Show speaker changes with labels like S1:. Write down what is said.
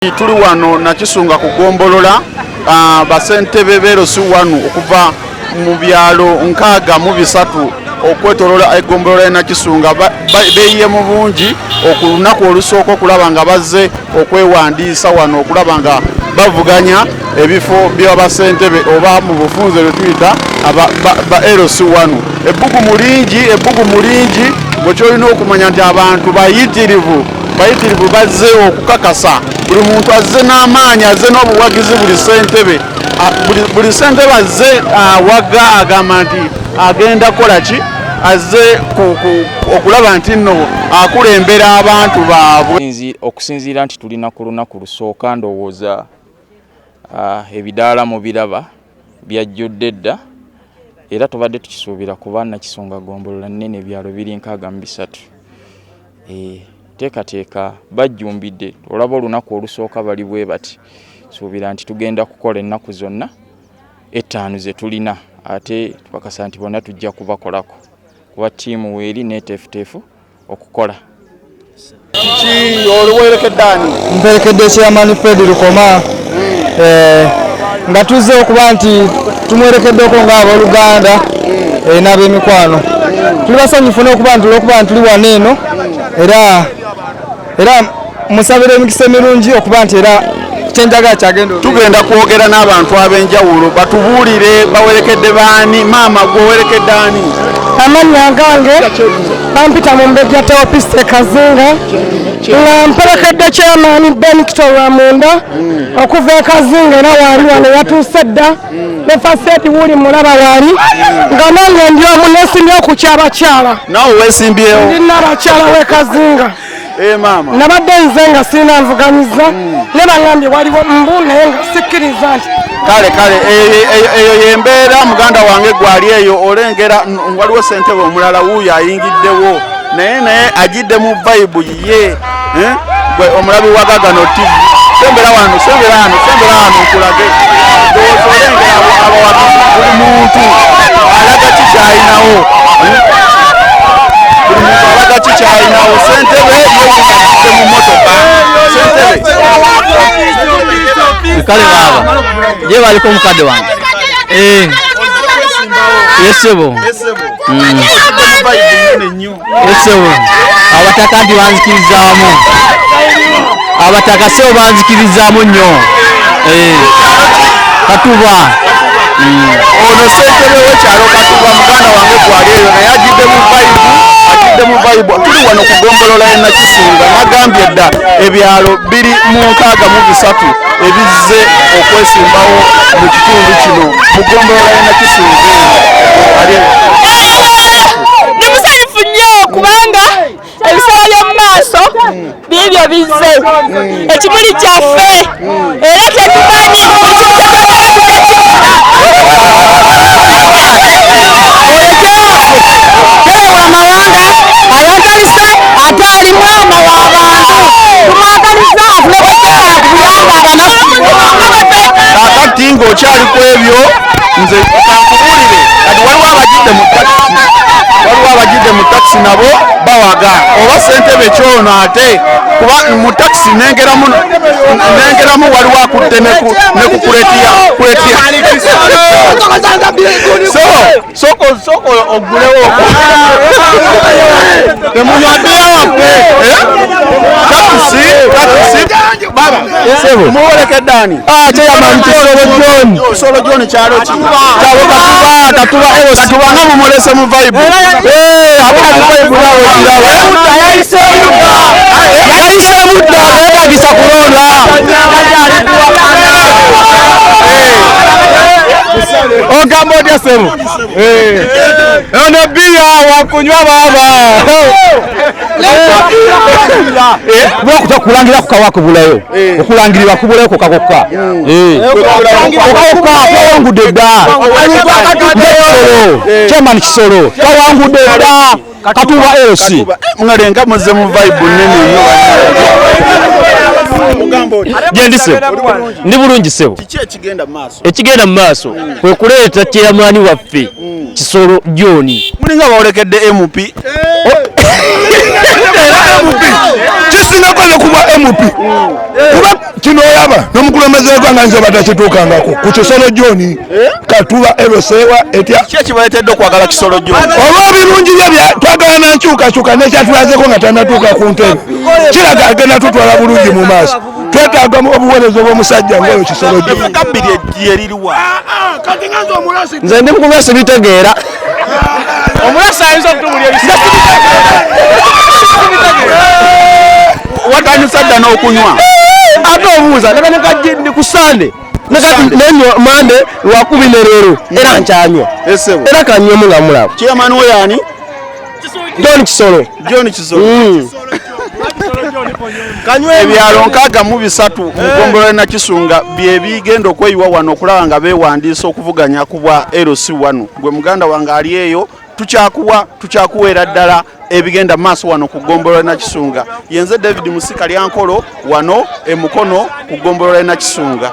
S1: Tuli wano Nakisunga ku ggombolola, basentebe b'e LC wano okuva mu byalo 63 okwetoloola eggombolola y'e Nakisunga beeyiye mu bungi ku lunaku olusooka okulaba nga bazze okwewandiisa wano okulaba nga bavuganya ebifo bya basentebe oba mu bufunze lwe tuyita ba LC wano. Ebbugumu lingi, ebbugumu lingi, gwe ky'olina okumanya nti abantu bayitirivu. Bayitirivu bazze okukakasa buli muntu azze n'amaanyi, azze n'obuwagizi. Buli ssentebe, buli ssentebe azze awaga, agamba nti agenda kukola ki, azze okulaba nti nno akulembera abantu baabwe.
S2: Okusinziira nti tulina ku lunaku lusooka, ndowooza ebidaala mubiraba byajjudde dda, era tubadde tukisuubira kuba Nakisunga gombolola nnene, ebyalo biri 63. Teekateeka bajjumbidde, olaba olunaku olusooka bali bwe bati. Suubira nti tugenda kukola ennaku zonna 5 ze tulina, ate tukakasa nti bonna tujja kubakolako kuba ttiimu weeri neeteefuteefu okukola.
S1: Kiki oluwerekedde ani?
S3: Mperekedde Chairman Fred Lukoma, nga tuzze okuba nti tumwerekeddeko ng'abooluganda n'ab'emikwano. Tuli basanyufu n'okuba nti olwokuba nti tuli wano eno, era musabira emikisa emirungi okuba nti era kyenjagala kyagenda.
S1: Tugenda kwogera n'abantu ab'enjawulo batubuulire bawerekedde baani. Maama, gwe owerekedde ani?
S4: Amannya gange bampita Mumbejja Teopiste Kazinga, nga mperekedde Chairman Ben Kitolwamunda okuva e Kazinga, era waali wano yatuuse dda ne faseeti wuuli mulaba waali, nga nange ndi omu nesimbye okukyabakyala.
S1: Naawe weesimbyewo?
S4: Ndi n'abakyala w'e Kazinga.
S1: Maama.
S4: Nabadde nze nga sirina nvuganyiza, ne baŋambye waliwo mbu, naye nga sikkiriza nti
S1: Kale eyo yembeera. Muganda wange gwali eyo olengera waliwo ssentebe omulala wuuyo ayingiddewo, naye agidde mu vibe ye, eh? Gwe omulabi wa Gagano TV, sembera wano, sembera wano, sembera wano nkulage. Ndowooza olengera abawagizi, buli muntu alaga kikyalinawo, eh? Buli muntu alaga kikyalinawo. Ssentebe ye mu motoka, ssentebe.
S5: Kale baaba, ye baliko mukadde wange. Yesebo. Yesebo, abataka nti banzikirizaamu, abataka sebo banzikirizaamu nnyo. Katuba.
S1: Ono ssentebe w'ekyalo Katuba, muganda wange gwali eyo, naye agidde mu vibe, agidde mu vibe. Tuli wano ku gombolola y'e Nakisunga. Nagambye dda ebyalo biri mu 63 ebizze okwesimbawo mu kitundu kino mu gombolola y'e Nakisunga eno.
S6: Ndi musanyufu nnyo kubanga ebiseera by'omu maaso biibyo bizze, ekimuli kyaffe, era tetumanyi buli kimu kyetwagala tujja.
S5: Terewa amawanga ayagalisa, ate ali mwana w'abantu, tumwagaliza afune bwekyala kuyamba abanafu.
S1: Kakati ng'okyali ku ebyo, nze kankubuulire, kati waliwo abagidde mu takisi, waliwo abagidde mu takisi nabo bawaga oba ssentebe kyono, ate kuba mu takisi nengeramu waliwo akutte ne ku crate ya so soko soko oggulewo temunywa bbiya waffe, eh? Takisi, takisi baba.
S5: Sebo.
S1: Muwolekedde ani?
S5: Ah, Chairman Kisolo John.
S1: Kisolo John, kyalo ki?
S5: Kyalo Katuba, Katuba LC.
S1: Katuba nga mumulese mu vibe.
S5: Eh, abo Katuba ebulawo kiraba. Yayiseemu dda, yeetagisa kulonda. Ogamba otya ssebo? Ono bbiya wakunywa baaba. Kulangira kukawa kubulayo, okulangirirwa kubulayo kokka kokka kokka kokka. Twawangudde dda. Kisolo, Chairman Kisolo, twawangudde dda Katuba LC.
S1: Mwalenga muze mu vibe nnene nnyo. Ogamba otya?
S5: Gyendi ssebo, ndi bulungi ssebo.
S1: Kiki ekigenda mu maaso?
S5: Ekigenda mu maaso kwe kuleeta chairman waffe Kisolo John.
S1: Mulinga bawolekedde MP.
S7: MP kisingako ne kuba MP kuba kino olaba n'omukulembeze w'eggwanga nze batakituukangako ku Kisolo John Katuba erosewa etya.
S1: Ki ekibaleetedde okwagala Kisolo John?
S7: Olw'ebirungi bye twagala na nkyukakyuka nekyatulazeko nga tanatuuka ku ntebe kiraga agenda tutwala bulungi mu maaso. Twetaaga obuweereza obw'omusajja ng'oyo Kisolo John.
S1: Emyaka bbiri eririwa?
S3: Nze ndi mukunywa sibitegeera.
S5: Omulasi ayinza okutubulya ebisa.
S1: Watandise dda n'okunywa?
S3: Ate obuuza ndi ku Sande nekati nenywa Mande lwakubi ne leero era nkyanywa.
S1: Esebo.
S3: Era kanywemu nga mulaba.
S1: Chairman we yani?
S3: John Kisolo.
S1: John Kisolo. Ebyalo 63 mu ggombolola Nakisunga bye bigenda okweyiwa wano okulaba nga beewandiisa okuvuganya ku bwa LC1. Gwe muganda wange ali eyo, tukyakuweera ddala ebigenda mu maaso wano ku ggombolola Nakisunga. Yenze David Musika Lyankolo wano e Mukono ku ggombolola Nakisunga.